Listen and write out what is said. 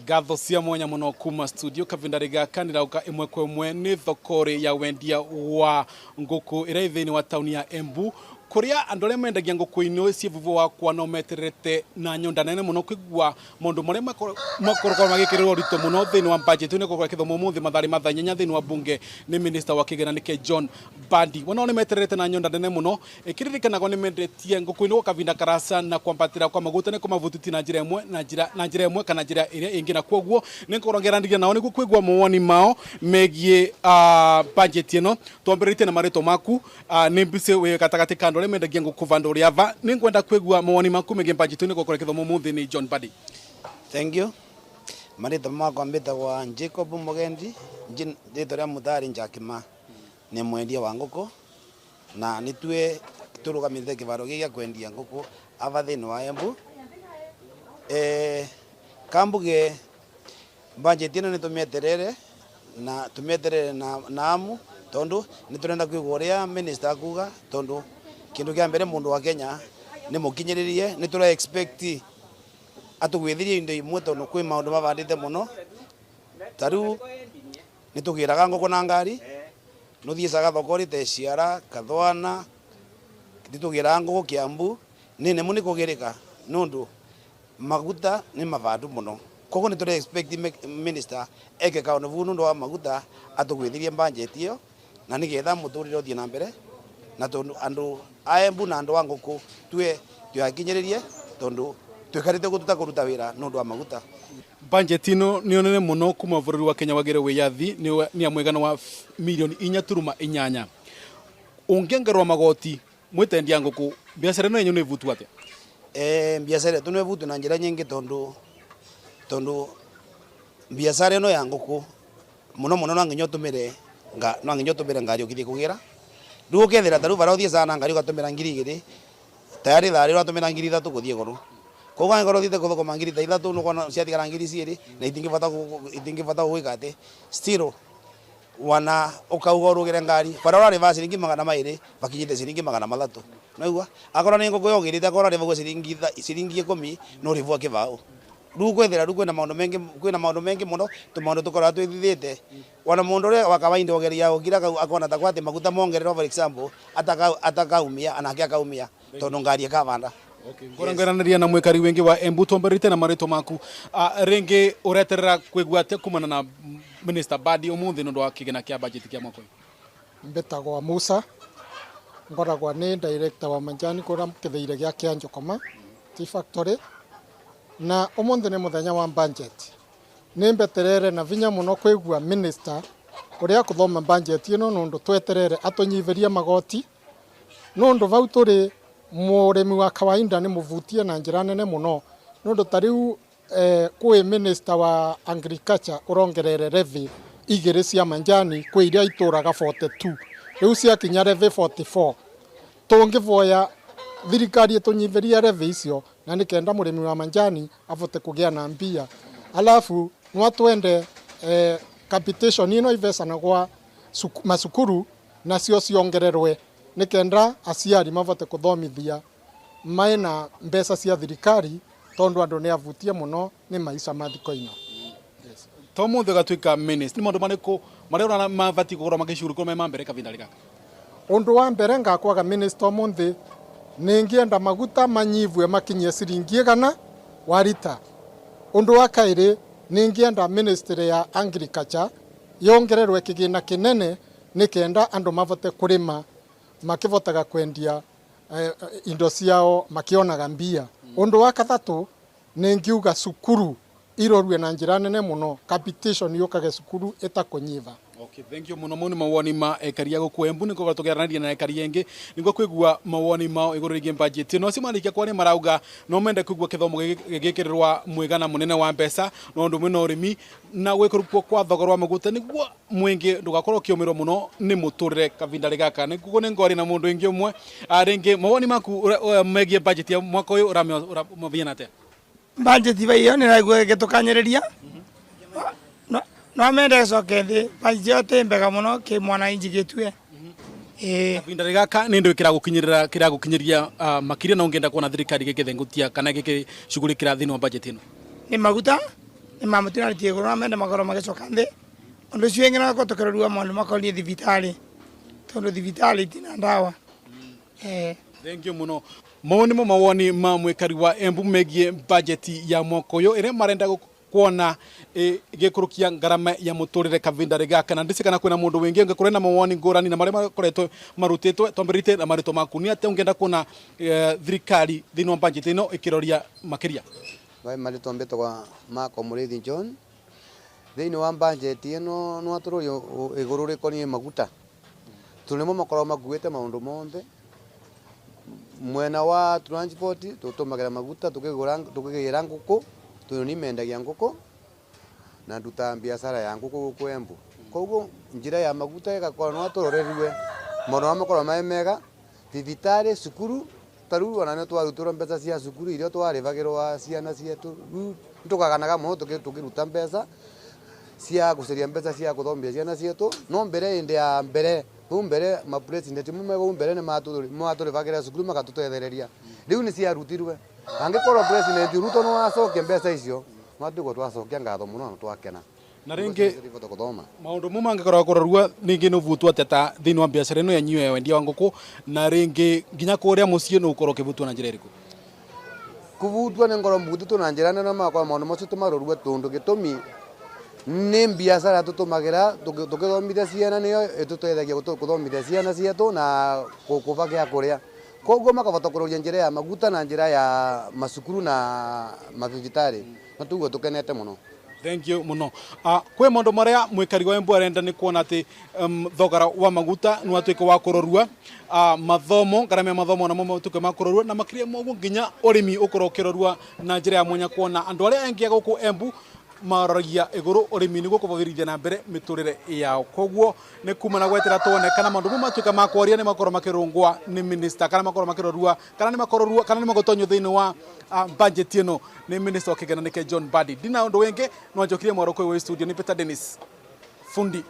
Ngatho cia mwanya muno kuma studio. Kavinda gaka nirauka imwe kwa imwe ni thokori ya wendia wa nguku ira thiini wa tauni ya Embu, kuria andu aria mendagia nguku ino ciĩ vuvu wakwa no meterete na nyonda nene muno kwigua maundu maria makoragwo magikĩrĩrwo ũritũ mũno thĩinĩ wa budget. Nĩ gũkorwo ĩkĩthomwo ũmũthĩ matharĩ mathaa 8 thĩinĩ wa bunge nĩ minister wa kĩgĩna nĩke John Mbadi. Wonao nĩ meterete na nyonda nene mũno. Ĩkĩririkanagwo nĩ mendetie ngũkũ ino gwa kavinda karasa, na kwambatĩra kwa maguta nĩ kũmavutĩtie na njĩra ĩmwe kana njĩra ĩrĩa ĩngĩ, na kwoguo nĩ ngũkorwo ngĩaranĩria nao nĩguo kwĩgua mawoni mao megiĩ budget ĩno. Twambĩrĩrĩtie na marĩtwa maku. Nĩ mbici wĩ gatagatĩ ka andũ arĩa mendagia ngũkũ vandũ rĩa va. Nĩ ngwenda kwĩgua mawoni maku megiĩ budget ĩno gũkorwo ĩkĩthomwo ũmũthĩ nĩ John Mbadi. Thank you. Marĩtwa makwa mbĩtagwa Jacob Mugendi, rĩtwa rĩa mũtari Njakima. Nĩ mwendia wa ngũkũ na nĩtue tũrũgamĩrĩte kĩbaro gĩkĩ gĩa kwendia ngũkũ ava thĩinĩ wa Embu. Kambuge budget ĩno nĩ tũmĩeterere na tũmĩeterere na amu, tondu nĩ tũrenda kwĩgua ũrĩa minister akuga, tondu kĩndũ kĩa mbere mũndũ wa Kenya nĩ mũkinyĩrĩrie. Nĩ tũra expect atũgwĩthirie indo imwe, tondu kwĩ maũndũ mabandĩte mũno. Ta rĩu nĩ tũgĩraga ngũkũ na ngari, nũthiĩcaga thoko rĩte ciara kathwana, nĩ tũgĩraga ngũkũ Kiambu nĩ nemu nĩ kũgĩrĩka nũndũ maguta nĩ mabandu mũno. Koguo nĩ tũra expect minister eke kaũndũ bu nũndũ wa maguta, atũgwĩthirie budget ĩyo na nĩgetha mũtũrĩre ũthiĩ na mbere, na tondũ andũ a Embu na andũ a ngũkũ tue tũyakinyĩrĩrie, tondũ twĩkarĩte gũtuta kũruta wĩra nũndũ wa maguta. Budget ĩno nĩ nene mũno kuma bũrũri wa Kenya wagĩre wĩyathi, nĩ ya mũigana wa milioni 4.8. Ũngĩongererwo magoti mwĩtendia ngũkũ, biacara ĩno yenyu nĩ ĩbutwo atĩa? Biacara ĩtu no ĩbutwo na njĩra nyingĩ, tondu biacara ĩno ya ngũkũ mũno mũno no nginya ũtũmĩre ngari ũkĩthiĩ kũgĩra. Rĩu ũkethĩra ta rĩu bara ũthiĩcaga na ngari ũgatũmĩra 2000, tayari tharĩ ũratũmĩra 3000 gũthiĩ igũrũ. Koguo angĩkorwo ũthiĩte gũthũkũma 3000, nĩũkuona ciatigara 2,000 na itingĩbata gũgwĩka atĩ still wana ũkauga ũrũgĩre ngari bara ũrarĩba ciringi 200, bakinyĩte ciringi 300. Naigua akorwo nĩ ngũkũ yogĩrĩte, akorwo ũrarĩbagwo ciringi 10, no ũrĩbwo 20. Rĩu kwethera rĩu kwĩna maũndũ maingĩ mũno, tũmaũndũ tũkoragwo twĩthithĩte. Ona mũndũ ũrĩa wa kawaida ũgeria gũkira kau akona ta kwatĩ maguta mongererwo, for example, atakaumia anake akaumia tondu ngari ĩkabanda. Ngũrangeranĩria na mwĩkari wĩngĩ wa Embu. Twambĩrĩrie na marĩtwa maku. Rĩngĩ ũreterera kwĩgua atĩa kumana na Minister Mbadi ũmũthĩ nĩ ũndũ wa kĩgĩna kĩa budget kĩa mwaka ũyũ? Mbĩtagwa Musa, ngoragwa nĩ director wa manjani kũrĩa kĩthĩire gĩa Kĩanjũkoma Tea Factory. Na ũmũthĩ nĩ mũthenya wa budget. Nĩ mbeterere na vinya mũno kwĩgua minister ũrĩa akũthoma budget ĩno, nũndũ tweterere atũnyivĩrie magoti, nũndũ vau tũrĩ mũrĩmi wa kawaida nĩ mũvutie na njĩra nene mũno, nũndũ ta rĩu kwĩ minister wa agriculture ũrongerere levy igĩrĩ cia manjani kwĩ iria itũraga 42, rĩu ciakinya levy 44. Tũngĩvoya thirikari ĩtũnyivĩrie levy icio na nĩ kenda mũrĩmi wa manjani avote kũgĩa na mbia. Alafu no twende capitation ĩno ivecanagwa macukuru nacio ciongererwe nĩ kenda aciari mavote kũthomithia maena mbeca cia thirikari, tondu andũ nĩ avutie mũno nĩ maica ma thikũ ino. To mũthĩ ũgatuĩka minister, nĩ maũndũ marĩkũ marĩa ũrona mabatiĩ gũkorwo magĩcugurĩkwo me ma mbere kavinda gaka? Ũndũ wa mbere ngakwaga minister ũmũthĩ, nĩ ngĩenda maguta manyivue makinyie ciringi 100 wa rita. Ũndũ wa kaĩrĩ, nĩ ngĩenda ministry ya agriculture yongererwe kĩgĩna kĩnene nĩ kenda andũ mavote kũrĩma makĩvotaga kwendia indo ciao makĩonaga mbia. Ũndũ wa kathatũ, nĩ ngiuga cukuru irorue na njĩra nene mũno, capitation yũkage cukuru ĩtakũnyiva. Okay, thank you muno. Mau nĩ mawoni ma ekaria gũkũ Embu. Nĩ ngũkorwo tũkĩaranĩria na ekari ĩngĩ nĩguo kwĩgua mawoni mao igũrũ rĩgiĩ budget ĩno. Acio marĩkia kwaria marauga no mende kũigua gĩthomo gĩgĩkĩrĩrwa mũigana mũnene wa mbeca, na ũndũ ũmwe na ũrĩmi na gwĩkũrũkwo kwa thogora wa maguta, nĩguo mwingĩ ndũgakorwo ũkĩũmĩrwo mũno nĩ mũtũrĩre kavinda gaka. Nĩguo nĩ ngwaria na mũndũ ũngĩ ũmwe. Rĩngĩ mawoni maku megiĩ budget ya mwaka ũyũ ũramĩona atĩa? Budget ba iyo nĩraigua ĩgĩtũkanyĩrĩria no mende ĩcoke thĩ. Budget ĩyo tĩ mbega mũno kĩ mwananchi gĩtue, ĩĩ. Kavinda gaka nĩ ndũ kĩragũkinyĩrĩra kĩragũkinyĩria makĩria na ũngĩenda kuona thirikari gĩkĩthengutia kana gĩkĩcugurĩkĩra thĩinĩ wa budget ĩno? Nĩ maguta. Nĩ mamũtinarĩtie igũrũ na mende makorwo magĩcoka nthĩ. Ũndũ ũcio ũngĩ no tũkĩrorua maũndũ makoniĩ thibitarĩ, tondũ thibitarĩ itina ndawa. Thank you muno. Mau nĩmo mawoni ma mwĩkari wa Embu megiĩ bajeti ya mwaka ũyũ ĩrĩa marenda kuona ĩgĩkũrũkia ngarama ya mũtũrĩre kavinda gaka. Na ndĩci kana kwĩna mũndũ wĩngĩ ũngĩkorwo na mawoni ngũrani na marĩa makoretwo marutĩtwo, twambĩrĩrie na marĩtwa maku. Nĩ atĩa ũngĩenda kuona thirikari thĩinĩ wa bajeti ĩno ĩkĩroria makĩria? Vai marĩtwa mbĩtagwa Marco Mũrĩithi John. Thĩinĩ wa bajeti ĩno no atũrũrio igũrũ rĩkoniĩ maguta, tondũ nĩmo makoragwo makuĩte maũndũ monthe. Mwena wa transport tũtũmagĩra maguta tukĩgũra tukĩgĩra ngũkũ, tondũ ni mendagia ngũkũ na ndutaga biacara ya ngũkũ gũkũ Embu. Koguo njĩra ya maguta ĩgakorwo no atũrorerue maũndũ marĩa makoragwo marĩ mega, thibitarĩ, cukuru. Ta rĩu ona nĩ twarutirwo mbeca cia cukuru iria twarĩbagĩrwo ciana cietu. Rĩu nĩtũkaganaga mũno tũkĩruta mbeca cia gũcaria mbeca cia gũthomithia ciana cietu. No mbere hĩndĩ ya mbere hau mbere ma president me hau mbere nĩ matũrĩbagĩra cukuru magatũtethereria. Rĩu nĩ ciarutirwe. Angĩkorwo President Ruto no acokie mbeca icio, no tũigua twacokia ngatho mũno na twakena. Na rĩngĩ Tũribota gũthoma. Maũndũ mo mangĩkorwo kũrorua rĩngĩ nĩ ũbutwo atĩa ta thĩinĩ wa biacara ĩno yanyu ya wendia wa ngũkũ, na rĩngĩ nginya kũrĩa mũciĩ nĩ ũkorwo ũkĩbutwo na njĩra ĩrĩkũ? Kũbutwo nĩ ngorwo mbutĩtwo na njĩra nene, makwa maũndũ macio tũmarorue, tondũ gĩtũmi nĩ biacara tũtũmagĩra tũgĩthomithia ciana, nĩyo ĩtũteithagia gũthomithia ciana cietu na kũba gĩa kũrĩa. Koguo makabota kũroria njĩra ya maguta na njĩra ya macukuru na mathibitarĩ, na tũguo tũkenete mũno. Thank you muno. Kwĩ maũndũ marĩa mwĩkari wa Embu arenda nĩ kuona atĩ thogora wa maguta nĩ watuĩka wa kũrorua, mathomo, ngarama ya mathomo namo matuĩke ma kũrorua, na makĩria ma ũguo nginya ũrĩmi ũkorwo ũkĩrorua na njĩra ya mwanya, kuona andũ arĩa aingĩ a gũkũ Embu maroragia igũrũ ũrĩmi nĩguo kũbagĩrithia na mbere mĩtũrĩre yao. Koguo nĩ kuma na gwetera tuone kana maũndũ mau matuĩka ma kwaria nĩ makorwo makĩrũngwa nĩ minister, kana makorwo makĩrorua, kana nĩ makororua, kana nĩ magũtonyio thĩinĩ wa budget ĩno nĩ minister wa kĩgĩna nĩke John Mbadi. Ndina ũndũ wĩngĩ no njokirie mwaroko ũyũ wa studio nĩ Peter Dennis fundi.